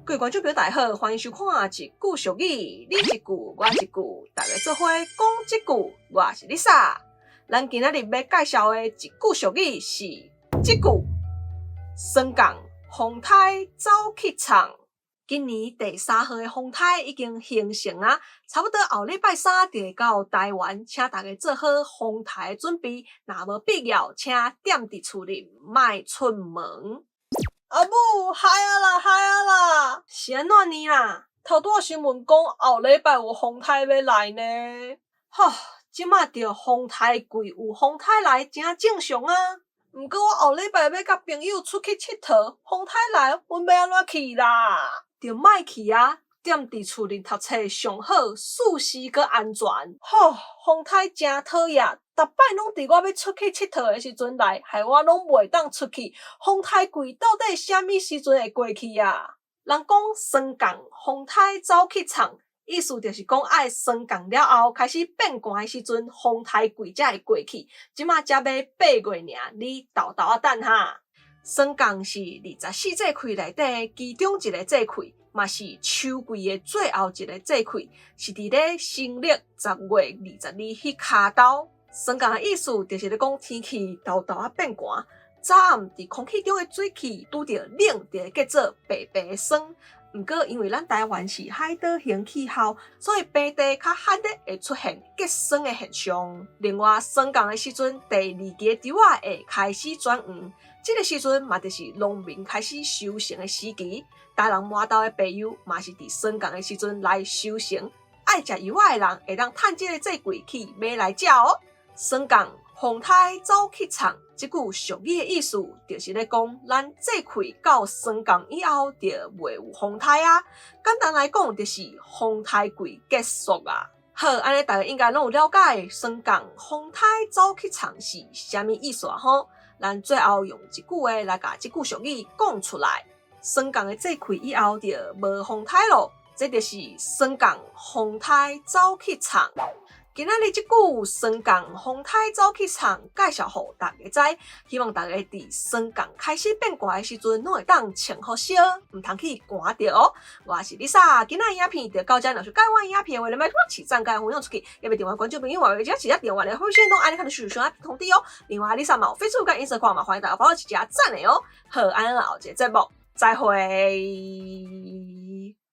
各位觀眾朋友大家好，歡迎收看《一句俗語》，你一句我一句，大家做伙講這句。我是 Lisa。咱今仔日欲介紹的一句俗語是這句：霜降風颱走去藏。今年第三號的風颱已經形成啊，差不多後禮拜三就會到台灣，請大家做好風颱的準備。若無必要，請踮佇厝裡，莫出門。阿母，害啊啦，害啊啦！是按怎呢啦？頭拄仔新聞講後禮拜有風颱欲來呢。吼，這馬著風颱季有風颱來，誠正常啊。毋過我後禮拜欲佮朋友出去𨑨迌，風颱來，阮欲按怎去啦？就莫去啊！踮佇厝裡讀冊上好，舒適閣安全。吼，風颱誠討厭，逐擺攏佇我欲出去𨑨迌的時陣來，害我攏袂當出去。風颱季到底啥物時陣會過去啊？人講霜降風颱走去藏，意思就是講愛霜降了後開始變寒的時陣，風颱季才會過去。這馬才欲8月爾，你沓沓仔等哈。霜降是24節氣內底其中一個節氣，嘛是秋季的最後一個節氣，是佇咧新曆10月22彼跤晝。霜降的意思就是咧講天氣沓沓仔變寒，早暗佇空氣中的水汽拄著冷，就會結做白白的霜。毋過因為咱台灣是海島型氣候，所以平地較罕咧會出現結霜的現象。另外，霜降的時陣，第二季的稻仔會開始轉黃，這個時陣嘛就是農民開始收成的時期。大人麻豆的白柚嘛是佇霜降的時陣來收成。愛食柚仔的人會當趁這個節季去買來食哦。霜降風颱走去藏，這句俗語的意思就是咧講，咱節氣到霜降以後就袂有風颱啊。簡單來講，就是風颱季結束啊。好，按呢大家應該攏有了解霜降風颱走去藏是啥物意思啊？吼，咱最後用一句話來共這句俗語講出來：霜降的節氣以後就無風颱咯，這就是霜降風颱走去藏。今仔日這句霜降風颱走去藏，介紹予大家知，希望大家佇霜降開始變寒的時陣，攏會當穿予燒，毋通去寒著哦。我是 Lisa，今仔影片就到這，若是喜歡影片的話，你欲按讚佮分享出去，也欲訂閱觀眾朋友，嘛欲按一下訂閱的會先攏按呢看到數數通知哦。另外，Lisa 嘛有 Facebook 佮 Instagram 嘛，歡迎大家幫我一齊讚的哦。好，按呢後一個節目再會。